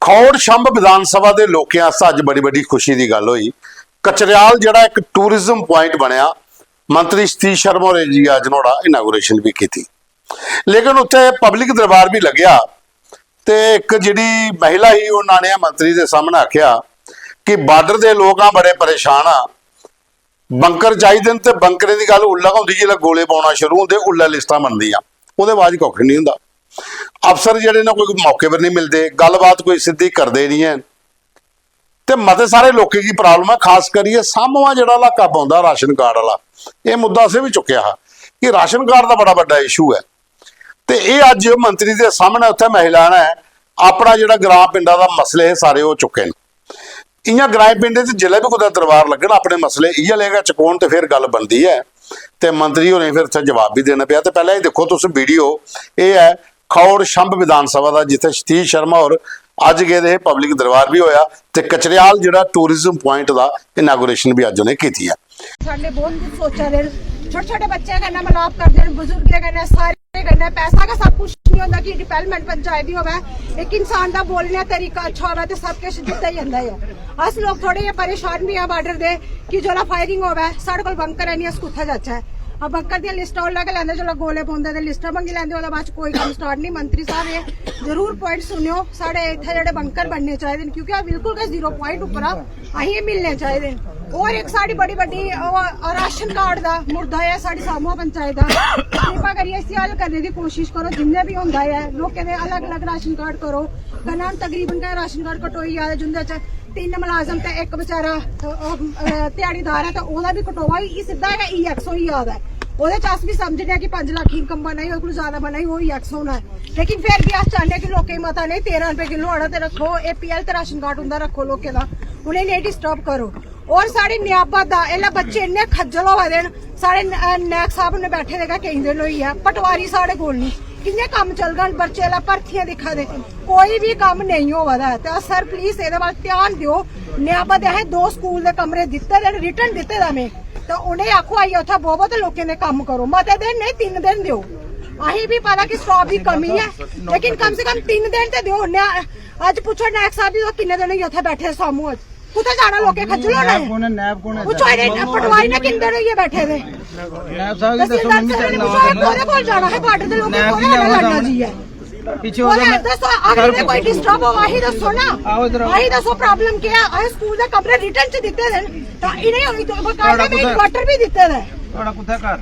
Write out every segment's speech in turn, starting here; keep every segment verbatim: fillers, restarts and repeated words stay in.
खौड़ छंब विधान सभा दे लोकें आस्तै अज्ज बड़ी बड्डी खुशी दी गल्ल होई। कचरेआल जेह्ड़ा इक टूरिज्म प्वाइंट बनेआ, मंत्री सतीश शर्मा होरें जी अज्ज नुहाड़ा इनागुरेशन बी कीती। लेकिन उत्थै पब्लिक दरबार बी लग्गेआ ते इक जेह्ड़ी महिला ही, उन्नै आनियै मंत्री दे सामनै आखेआ कि बार्डर दे लोक आं, बड़े परेशान आं, बंकर चाहिदे न, ते बंकरें दी गल्ल उल्लै गै होंदी जिसलै गोले पौना शुरू होंदे, उल्लै लिस्टां बनदियां, ओह्दे बाद कक्ख निं होंदा। अफसर जेह्ड़े न, कोई मौके पर निं मिलदे, गल्लबात कोई सिद्धी करदे निं हैन। ते मते सारे लोकें गी प्रॉब्लम ऐ, खास करियै सामोआ जेह्ड़ा इलाका पौंदा राशन कार्ड आह्ला, एह् मुद्दा असें बी चुक्केआ हा कि राशन कार्ड दा बड़ा बड्डा इशू ऐ। ते एह् अज्ज मंत्री दे सामनै उत्थै महिला ने अपना जेह्ड़ा ग्रां पिंडा दा मसले हे, सारे ओह् चुक्के न। इ'यां ग्राएं पिंडें च जिसलै बी कुतै दरबार लग्गन, अपने मसले इ'यै लेह गै चकोन ते फिर गल्ल बनदी ऐ। ते मंत्री होरें फिर उत्थै जवाब बी देना पेआ। ते पैह्लें एह् दिक्खो तुस वीडियो, एह् ऐ खौड़ छंब विधान सभा दा, जित्थै सतीश शर्मा होर अज्ज गेदे हे, पब्लिक दरबार बी होआ ते कचरेआल जेह्ड़ा टूरिज्म प्वाइंट दा इनागुरेशन बी अज्ज उ'नें कीती ऐ। साढ़े बहुत कुछ सोचा दे न, छोटे छोटे बच्चे कन्नै मलाप करदे न, बुजुर्गें कन्नै, सारे कन्नै। पैसा गै सब कुछ नहीं होंदा कि डेवलपमेंट पंचायत दी होवे, इक इंसान दा बोलने दा तरीका अच्छा होवे ते सब किश जित्ता जंदा ऐ। अस लोग थोड़े जे परेशान बी आं बार्डर दे कि जोल्लै फायरिंग होवे, साढ़े कोल बंकर है नहीं, अस कुत्थै जाचै? अब बंकर दियां लिस्टां ओल्लै गै लैंदे, जोल्लै गोले पौंदे ते लिस्टां मंगी लैंदे, ओह्दे बाद च कोई कम्म स्टार्ट नहीं। मंत्री साहब, एह् जरूर प्वाइंट सुनेओ, साढ़े इत्थै जेह्ड़े बंकर बनने चाहिदे न, क्योंकि अस बिल्कुल गै जीरो प्वाइंट उप्पर आं, असें एह् मिलने चाहिदे न। होर इक साढ़ी बड़ी बड्डी, ओह्, राशन कार्ड दा मुद्दा ऐ साढ़ी सामूआ पंचायत दा, किरपा करियै इसी हल करने दी कोशिश करो, जिन्ने बी होंदा ऐ लोकें दे अलग अलग राशन कार्ड करो। कन्नै हून तकरीबन गै राशन कार्ड कटोई जा दे, जिंदे च तिन्न मलाजम ते इक बेचारा, अ, अ, ध्याड़ीदार ऐ, ते ओह्दा बी कटोआ होई, सिद्धा गै ईएक्स होई जा दा ऐ। ओह्दे च अस बी समझने आं कि पंज लक्ख इनकम बना दी, ओह्दे कोला ज्यादा बना दी, ओह् ईएक्स होना ऐ। लेकिन फिर भी अस चाह्न्ने कि लोकें गी मता नेईं, तेरां रपेऽ किलो आटा ते रक्खो, एपीएल ते राशन कार्ड उं'दा रक्खो लोकें दा, उ'नेंगी नेईं डिस्टर्ब करो। और साढ़ी नियाबत दा, एल्लै बच्चे इन्ने खज्जल होआ दे न, साढ़े न-, अ, नायक साहब ने बैठे दे गै केईं दिन होई गेआ, पटवारी साढ़े कोल निं, कि'यां कम्म चलगा? बच्चे एल्लै भर्थियां दिक्खा दे, कोई बी कम्म नेईं होआ दा ऐ। ते अस सर, प्लीज एह्दे बल ध्यान देओ। नियाबत दे असें दो स्कूल दे कमरे दित्ते दे न, रिटन दित्ते दा में, ते उ'नेंगी आखो आइयै उत्थै बवो ते लोकें दे कम्म करो। मते दिन नेईं, तिन्न दिन देओ। असें बी पता कि स्टाफ दी कमी ऐ, लेकिन कम से कम तिन्न दिन ते देओ। न्या-, अज्ज पुच्छो नायक साहब जी, तुस किन्ने दिन होई गे उत्थै बैठे दे सामू? अज्ज कुत्थै जाना? लोकें खज्जल होना ऐ। कौन है? नैब कौन है? पुच्छो इ'नें पटवारी ने किन्ने दिन होई गे बैठे दे? नैब साहब जी, दस्सो तहसीलदार मिगी सर ने करना पुच्छो, कोह्दे कोल जाना है? बार्डर दे लोकें नैब कोह्दे जी, कन्नै नैब लड़ना साहब। जी है? पीछे और वाला दसो, अगर इन्हें कोई डिस्टर्ब हो, अही दसो ना। आओ इधर आओ। अही दसो, प्रॉब्लम क्या है? अही स्कूल दे कमरे रिटन च दिते दे न, तो इन्हें हुई तो बकायदा में इन्वर्टर भी दिते दे। थोड़ा कुत्थै घर?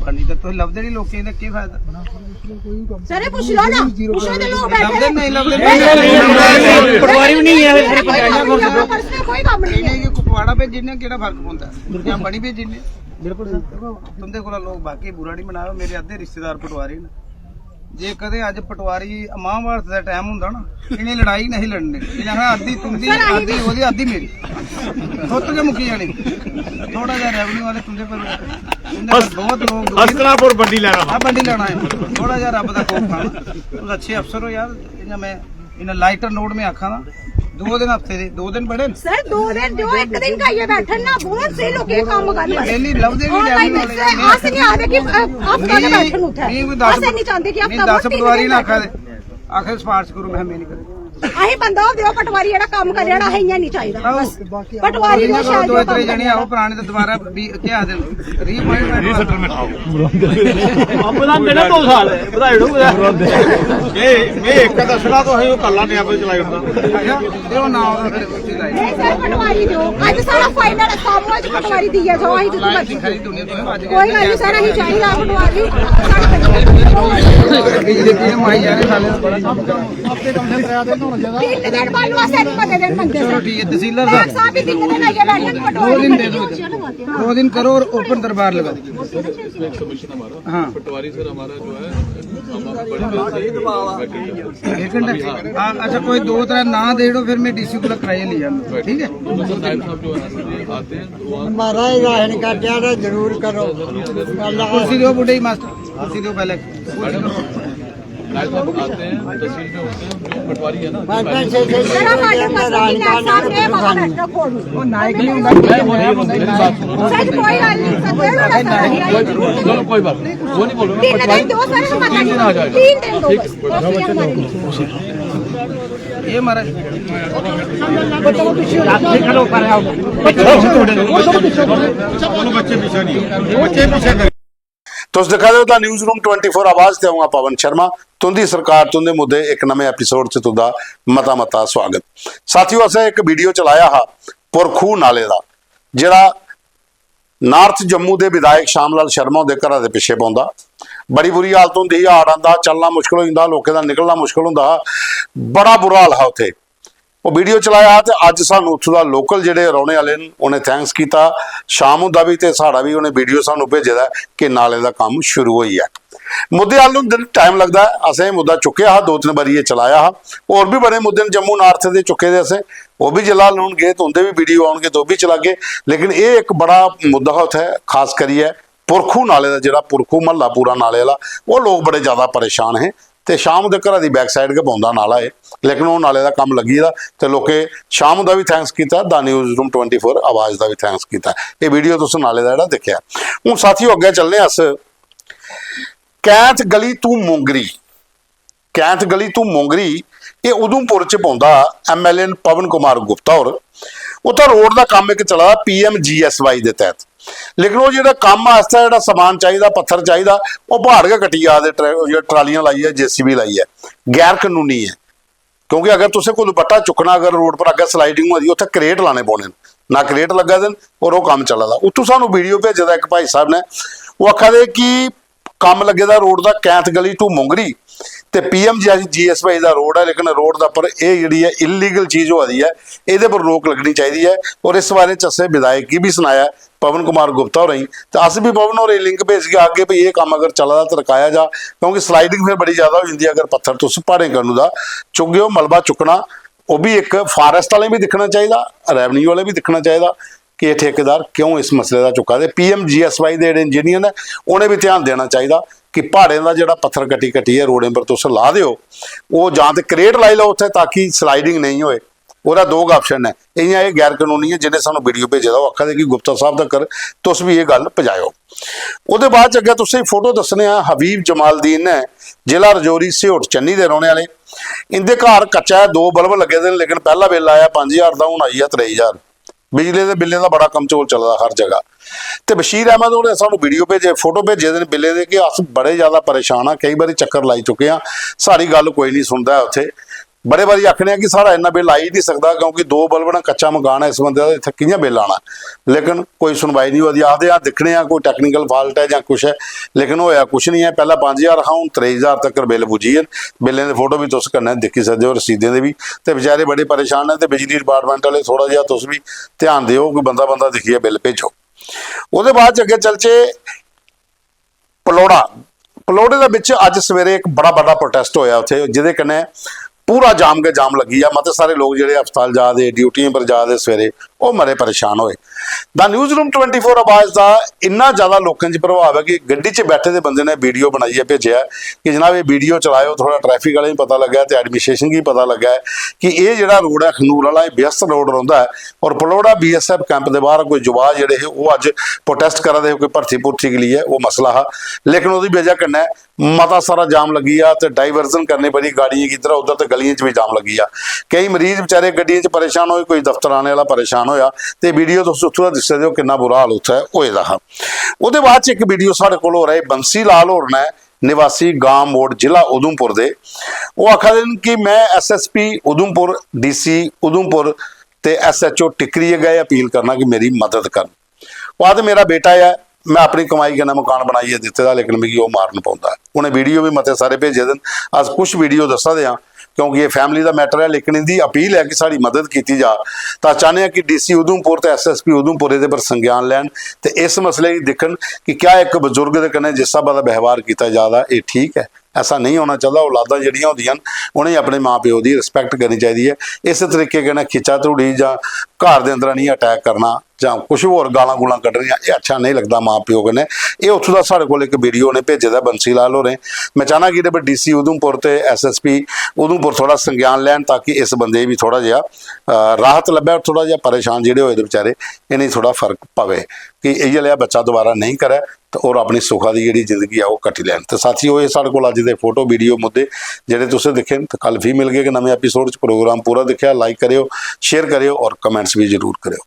बनी तो तुम लभदे नहीं लोकें दा, की फायदा? सर, ये पूछ लो ना, पूछो तो लोग बैठे लभदे हैं। नहीं, लभदे नहीं। पटवारी भी नहीं है, फिर पंचायत में कोई काम नहीं है। इन्हें ये कुपवाड़ा भेजी ने केड़ा फर्क पौंदा? या बनी भेजी ने? बिल्कुल। तुंदे कोला लोग बाकी बुरा नहीं बनाओ, मेरे अद्धे रिश्तेदार पटवारी ने। जे कदे अज्ज पटवारी महाभारत दा टाइम हुंदा ना, इन्हें लड़ाई नहीं लड़नी। इन्हें आखना अद्धी तुंदी, अद्धी ओह्दी, अद्धी मेरी। थुत्त गै मुक्की जानी। थोड़ा जिहा रेवेन्यू आह्ले तुंदे पर, तुंदे पर बहुत लोग दुखी न। हस्तनापुर बंडी लैना। आ बंडी लैना है। थोड़ा जिहा रब्ब दा खौफ खाना। तुस अच्छे अफसर हो यार, इ'यां मैं इन्हें लाइटर नोट में आखा ना, दो दिन हफ्ते दे, दो दिन बड़े न। सर, दो दिन जो एक दिन का ये बैठन ना, बहुत से लोग ये काम कर रहे हैं। डेली लभदे भी ऑनलाइन रेवेन्यू से अस नहीं आते कि, अ, हफ्ता के बैठन उठा है। नहीं, कोई दस अस नहीं चाहते कि नहीं, हफ्ता दस पटवारी ना आखा दे, आखिर सिफारिश करो, मैं, मैं नहीं करूँ। अहीं बंदा होवे, पटवारी जेह्ड़ा कम्म करे, जेह्ड़ा असें इ'यां निं चाहिदा। बस पटवारी इन्हें दा करो, शैल दो जेह्ड़ा त्रै कम्म जने आओ, पराने ते दोबारा भी केह् आखदे न, रीअपॉइंटमेंट। अपना बेटा दो साल है, बधाई ओड़ो कुतै। ਇਹ ਇਹ ਇੱਕ ਦੱਸਣਾ ਤਾਂ ਅਸੀਂ ਉਹ ਕੱਲਾ ਨੇ ਆਪੇ ਚਲਾਈ ਹੁੰਦਾ। ਤੇ ਉਹ ਨਾ ਉਹਦਾ ਫਿਰ ਉੱਥੇ ਲਾਈ। ਨਹੀਂ ਸਰ, ਪਟਵਾਰੀ ਦਿਓ। ਅੱਜ ਸਾਰਾ ਫਾਈਨਲ ਸਾਹਮਣੇ ਚ ਪਟਵਾਰੀ ਦੀ ਹੈ, ਜੋ ਅਸੀਂ ਜਿੱਥੇ ਮਰਜ਼ੀ। ਸਾਰੀ ਦੁਨੀਆ ਤੋਂ ਅੱਜ ਕੋਈ ਗੱਲ ਨਹੀਂ ਸਰ, ਅਸੀਂ ਚਾਹੀਦਾ ਪਟਵਾਰੀ। ਬੀਜੇਪੀ ਨੇ ਮਾਈ ਯਾਰ ਸਾਲੇ। ਤਿੰਨ ਦਿਨ ਬਾਅਦ ਨੂੰ ਅਸੀਂ ਨਹੀਂ ਪਤਾ ਦਿਨ ਬੰਦੇ ਚਲੋ ਸਰ। ਠੀਕ ਹੈ, ਤਹਿਸੀਲਦਾਰ ਨਾਇਬ ਸਾਹਿਬ। ਸਾਹਿਬ ਵੀ ਤਿੰਨ ਦਿਨ ਆਈਏ ਬੈਠੇ ਨੇ, ਪਟਵਾਰੀ दो दिन दे दो। दो दिन करो और ओपन दरबार लगा दो। हाँ। पटवारी सर हमारा जो है, हम बड़े एक घंटा। हाँ, अच्छा, कोई दो तरह ना दे दो, फिर मैं डीसी को कराइए ले जाऊंगा, ठीक है? साहब जो है आते हैं, तो वहाँ महाराज राशन कार्ड आह्ला जरूर करो। कुर्सी दो बुढ़े मास्टर, कुर्सी दो पहले। मैडम, नायब साहब आते हैं, तहसील में होते हैं, जो पटवारी है ना, पंज पंज छे छे ਜਿਹੜਾ ਸਾਡੇ ਪਾਸ ਨਾਇਬ ਸਾਹਿਬ ਨੇ, ਬਾਬਾ ਡਾਕਟਰ ਕੋਲ ਨੂੰ। ਉਹ ਨਾਇਕ ਨਹੀਂ ਹੁੰਦਾ। मैं वो नहीं बोलते, मेरी बात सुनो। ਸਰ, ਕੋਈ ਗੱਲ ਨਹੀਂ ਸਰ, ਕੋਈ ਗੱਲ ਨਹੀਂ। चलो कोई बात नहीं, वो नहीं बोल रहा मैं, तीन दिन पटवारी दो सर, हम तीन दिन आ जाओ। तीन दिन दो बस। ये महाराज। तुस दिक्खा दे ओ the newsroom twenty four आवाज ते अ'ऊं आं पवन शर्मा। तुं'दी सरकार तुं'दे मुद्दे इक नमें एपिसोड च तुं'दा मता मता स्वागत। साथियो, असें इक वीडियो चलाया हा पुरखू नाले दा, जेह्ड़ा नार्थ जम्मू दे विधायक श्याम लाल शर्मा हुंदे घरा दे पिच्छे पौंदा। बड़ी बुरी हालत होंदी ही, हाड़ आंदा हा, चलना मुश्कल होई जंदा हा, लोकें दा निकलना मुश्कल होंदा हा, बड़ा बुरा हाल हा उत्थै। ओह् वीडियो चलाया हा ते अज्ज सानू उत्थूं दा लोकल जेह्ड़े रौह्ने आह्ले न, उ'नें थैंक्स कीता, श्याम हुंदा बी ते साढ़ा बी। उ'नें वीडियो सानू भेजे दा ऐ कि नाले दा कम्म शुरू होई गेआ। मुद्दे हल होंदे न, टाइम लगदा ऐ। असें एह् मुद्दा चुक्केआ हा, दो तिन्न बारी एह् चलाया हा। होर बी बड़े मुद्दे न जम्मू नार्थ दे चुक्के दे असें, ओह् बी जिसलै हल होनगे ते उं'दे बी वीडियो औनगे ते ओह् बी चलागे। लेकिन एह् इक बड़ा मुद्दा हा उत्थै, खास करियै पुरखू नाले दा, जेह्ड़ा पुरखू म्हल्ला पूरा नाले आह्ला, ओह् लोक बड़े ज्यादा परेशान हे। ते श्याम दे घरा दी बैक साइड गै पौंदा नाला एह्, लेकिन ओह् नाले दा कम्म लग्गी गेदा। ते लोकें श्याम दा बी थैंक्स कीता, the newsroom twenty four आवाज दा बी थैंक्स कीता। एह् वीडियो तुस नाले दा जेह्ड़ा दिक्खेआ। हून साथियो, अग्गें चलने अस कैंथ गली तू मोंगरी। कैंथ गली तू मोंगरी, एह् उधमपुर च पौंदा। एमएलए न पवन कुमार गुप्ता होर। उत्थै रोड दा कम्म इक चला दा पीएमजीएसवाई दे तैह्त, लेकिन ओह् जेह्ड़ा कम्म आस्तै जेह्ड़ा समान चाहिदा, पत्थर चाहिदा, ओह् प्हाड़ गै कट्टी जा दे ट्रै-, जेह्ड़ा ट्रालियां लाइयै, जेसीबी लाइयै। गैर कानूनी ऐ, क्योंकि अगर तुसें कोई दुपट्टा चुक्कना, अगर रोड पर अग्गें स्लाइडिंग होआ दी, उत्थै क्रेट लाने पौने न, ना क्रेट लग्गा दे न, और ओह् कम्म चला दा। उत्थूं सानू वीडियो भेजे दा इक भाई साहब ने, ओह् आखा दे कि कम्म लग्गे दा रोड दा कैंथ गली टू मोंगरी ते पीएमजीएसवाई दा रोड ऐ, लेकिन रोड दा पर एह् जेह्ड़ी ऐ इलीगल चीज होआ दी ऐ, एह्दे पर रोक लग्गनी चाहिदी ऐ। और इस बारे च असें विधायक गी बी सनाया ऐ, पवन कुमार गुप्ता होरें गी, ते अस बी पवन होरें गी लिंक भेजगे, आखगे भई एह् कम्म अगर चला दा ते रकाया जा, क्योंकि स्लाइडिंग फिर बड़ी ज्यादा होई जंदी ऐ अगर पत्थर तुस प्हाड़ें कन्नू दा चुकगे ओ। मलबा चुक्कना ओह् बी इक फारेस्ट आह्लें बी दिक्खना चाहिदा, रेवन्यू आह्लें बी दिक्खना चाहिदा कि एह् ठेकेदार क्यों इस मसले दा चुक्का दे। पीएमजीएसवाई दे जेह्ड़े इंजीनियर न, उ'नें बी ध्यान देना चाहिदा कि प्हाड़ें दा जेह्ड़ा पत्थर कट्टी कट्टियै रोडें पर तुस ला दे ओ, ओह् जां ते क्रेट लाई लैओ उत्थै ताकि स्लाइडिंग नेईं होए। ओह्दा दो गै ऑप्शन न। इ'यां एह् गैर कानूनी ऐ, जि'नें सानू वीडियो भेजे दा, ओह् आखा दे कि गुप्ता साहब तगर तुस बी एह् गल्ल पजाएओ। ओह्दे बाद च अग्गें तुसें फोटो दस्सने आं, हबीब जमालदीन ने, जिला रजौरी, सिहोट चन्नी दे रौह्ने आह्ले। इं'दे घर कच्चा ऐ, दो बल्ब लग्गे दे न, लेकिन पैह्ला बिल आया पंज ज्हार दा, हून आई गेआ त्रेई ज्हार। बिजली दे बिल्लें दा बड़ा कमचोल चला दा हर जगह। ते बशीर अहमद होरें सानू वीडियो भेजे, फोटो भेजे दे न बिल्लें दे कि अस बड़े ज्यादा परेशान आं, केई बारी चक्कर लाई चुके आं, साढ़ी गल्ल कोई नहीं सुनदा ऐ उत्थै। बड़े बारी आखने आं कि साढ़ा इन्ना बिल आई नहीं सकदा, क्योंकि दो बल्ब न, कच्चा मकान ऐ इस बंदे दा, इत्थै कि'यां बिल आना? लेकिन कोई सुनवाई नहीं होआ दी। आखदे आं दिक्खने आं कोई टेक्निकल फॉल्ट ऐ जां कुछ ऐ, लेकिन होया कुछ नहीं ऐ। पैह्ला पंज ज्हार हा, हून त्रेई ज्हार तक बिल पुज्जी गे। बिल्लें दे फोटो बी तुस कन्नै दिक्खी सकदे ओ, रसीदें दे बी। ते बेचारे बड़े परेशान न। ते बिजली डिपार्टमेंट आह्ले, थोह्ड़ा जेहा तुस बी ध्यान देओ, कोई बंदा बंदा दिक्खियै बिल भेजो। ओह्दे बाद च अग्गें चलचे पलौड़ा। पलौड़े दे बिच अज्ज सवेरे इक बड़ा बड्डा प्रोटेस्ट होया उत्थै, जेह्दे कन्नै पूरा जाम गै जाम लग्गी गेआ। मते सारे लोक जेह्ड़े अस्पताल जा दे, ड्यूटियें पर जा दे सवेरे, ओह् मते परेशान होए। The newsroom twenty four आवाज दा इन्ना ज्यादा लोकें च प्रभाव ऐ कि गड्डी च बैठे दे बंदे ने वीडियो बनाइयै भेजेआ कि जनाब, एह् वीडियो चलाएओ, थोह्ड़ा ट्रैफिक आह्लें गी पता लग्गै ते एडमिनिस्ट्रेशन गी पता लग्गै कि एह् जेह्ड़ा रोड ऐ अखनूर आह्ला, एह् व्यस्त रोड रौंह्दा ऐ। और पलौड़ा बीएसएफ कैंप दे बाह्र कोई युवा जेह्ड़े हे, ओह् अज्ज प्रोटेस्ट करा दे हे, कोई भर्थी भुर्थी गी लेइयै ओह् मसला हा। लेकिन ओह्दी बजह कन्नै मता सारा जाम लग्गी गेआ ते डाइवर्जन करनी पड़ी गाड़ियें गी इद्धरा उद्धर, ते गलियें च बी जाम लग्गी गेआ। केईं मरीज बेचारे गड्डियें च परेशान होए, कोई दफ्तर आने आह्ला परेशान होएआ। ते वीडियो तुस उत्थूं दा दिक्खी सकदे ओ, किन्ना बुरा हाल उत्थै होए दा हा। ओह्दे बाद च इक वीडियो साढ़े कोल होर आए, बंसी लाल होर न, निवासी गांव मोड़, जिला उधमपुर दे। ओह् आखा दे न कि में एसएसपी उधमपुर, डीसी उधमपुर ते एसएचओ टिक्करी अग्गै एह् अपील करना कि मेरी मदद करन। ओह् आखदे, मेरा बेटा ऐ, में अपनी कमाई कन्नै मकान बनाइयै दित्ते दा, लेकिन मिगी ओह् मारन पौंदा ऐ। उ'नें वीडियो बी मते सारे भेजे दे न, अस कुछ वीडियो दस्सा दे आं, क्योंकि एह् फैमिली दा मैटर ऐ, लेकिन इं'दी अपील ऐ कि साढ़ी मदद कीती जा। तां चाह्न्ने आं कि डीसी उधमपुर ते एसएसपी उधमपुर एह्दे पर संज्ञान लैन ते इस मसले गी दिक्खन कि क्या इक बजुर्ग दे कन्नै जिस स्हाबै दा व्यवहार कीता जा दा, एह् ठीक ऐ। ऐसा नेईं होना चाहिदा। औलादां जेह्ड़ियां होंदियां न, उ'नेंगी अपने मां प्यो दी रिस्पैक्ट करनी चाहिदी ऐ। इस तरीके कन्नै खिच्चा धूड़ी जां घर दे अंदर आनियै अटैक करना जां कुछ होर गालां गूलां कड्ढनियां, एह् अच्छा नेईं लगदा मां प्यो कन्नै। एह् उत्थूं दा साढ़े कोल इक वीडियो उ'नें भेजे दा बंसी लाल होरें। मैं चाह्न्नां कि जेह्ड़े डीसी उधमपुर ते एसएसपी उधमपुर थोह्ड़ा संज्ञान लैन, ताकि इस बंदे गी बी थोह्ड़ा जेहा, अ, राहत लब्भै, थोह्ड़ा जेहा परेशान जेह्ड़े होए दे बेचारे, इ'नेंगी थोह्ड़ा फर्क पवै कि इ'यै लेहा बच्चा दोबारा नेईं करै ते होर अपनी सुखा दी जेह्ड़ी जिंदगी ऐ ओह् कट्टी लैन। ते साथियो, एह् साढ़े कोल अज्ज दे फोटो, वीडियो, मुद्दे जेह्ड़े तुसें दिक्खे न। ते कल फ्ही मिलगे इक नमें एपिसोड च। प्रोग्राम पूरा दिक्खेआ, like करेओ, share करेओ और comments बी जरूर करेओ।